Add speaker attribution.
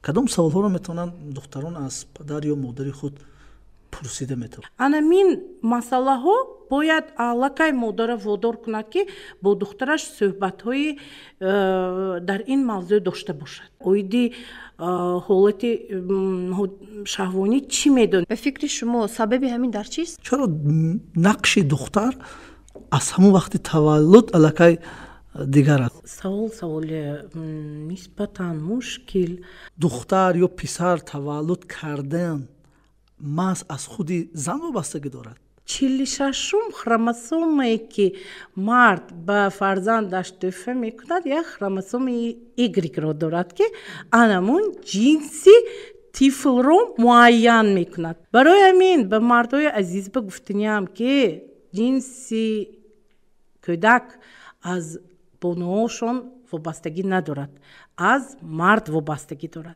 Speaker 1: Кадом саволҳоро метавонанд духтарон аз падар ё модари худ пурсида метавонанд?
Speaker 2: Анамин масъалаҳо бояд аллакай модара водор кунад, ки бо духтараш суҳбатҳои дар ин мавзӯъ дошта бошад. Оиди ҳолати шаҳвонӣ чӣ медонед?
Speaker 3: Ба фикри шумо, сабаби ҳамин дар чист?
Speaker 1: Чаро нақши духтар аз ҳамон вақти таваллуд аллакай дигар аст?
Speaker 2: Савол саволи нисбатан мушкил.
Speaker 1: Духтар ё писар таваллуд кардан маҳз аз худи зан вобастагӣ дорад?
Speaker 2: 46-ум хромосомае, ки мард ба фарзандаш тӯҳфа мекунад, як хромосомаи Y-ро дорад, ки анамун ҷинси тифлро муайян мекунад. Барои ҳамин ба мардҳои азиз ба гуфтаниам, ки ҷинси кӯдак аз бонуошон вобастагӣ надорад, аз мард вобастагӣ дорад.